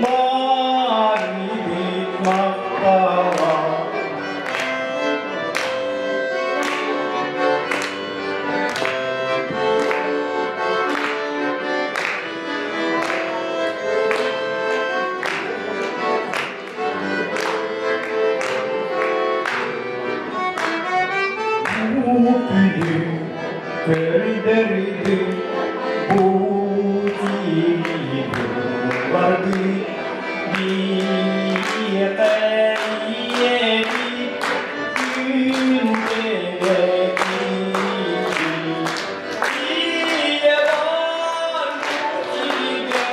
барыбыт махтала. Бу күнү көрдөрдүм, бу тири булларбыт, биһиэхэ ийэбит күн тэҥэ киһи. Ийэ бар бу сиргэ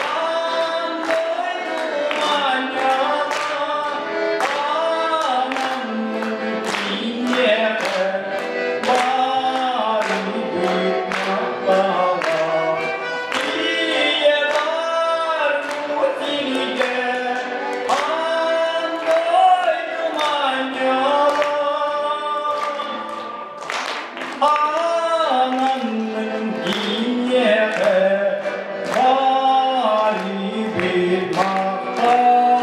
аан дойду манньала, ананнын киниэхэ барыбыт махтала. Ийэ бар бу сиргэ аан дойду манньала, ананнын киниэхэ барыбыт махтала.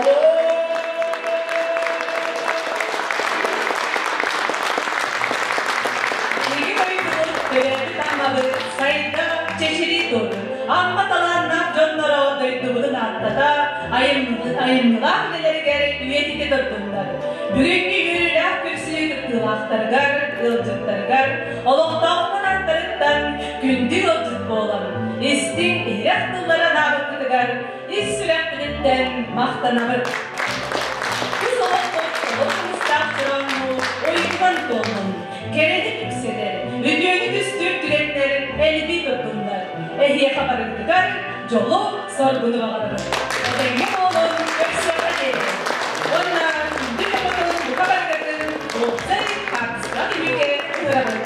Биһиги дойдубут төрөөбүт Аммабыт сайда чэчирии турдун. Амма талааннаах дьонноро дойдубутун ааттата, айымньылаах үлэлэригэр үйэтитэ турдуннар. Бүгүҥҥү үөрүүлээх көрсүү кыттыылаахтарыгар, ыалдьыттарыгар, олохтоохтор аттарыттан күндү ыалдьыт буолан, истиҥ иһирэх тыллары анаабыккытыгар ис сүрэхпититтэн махтанабыт. Тус олохпут олус куустаах дьоромму уйгунан туоллун, кэрэни үксэтэр, үтүөнү түстүүр түгэннэр элбии турдуннар. Эһиэхэ барыгытыгар дьолу, соргуну баҕарабыт. Этэҥҥэ буолун, көрсүөххэ диэри. Уонна күндү дьоммутун бука барыгытын уопсай хаартыскаҕа түһүүгэ ыҥырабыт.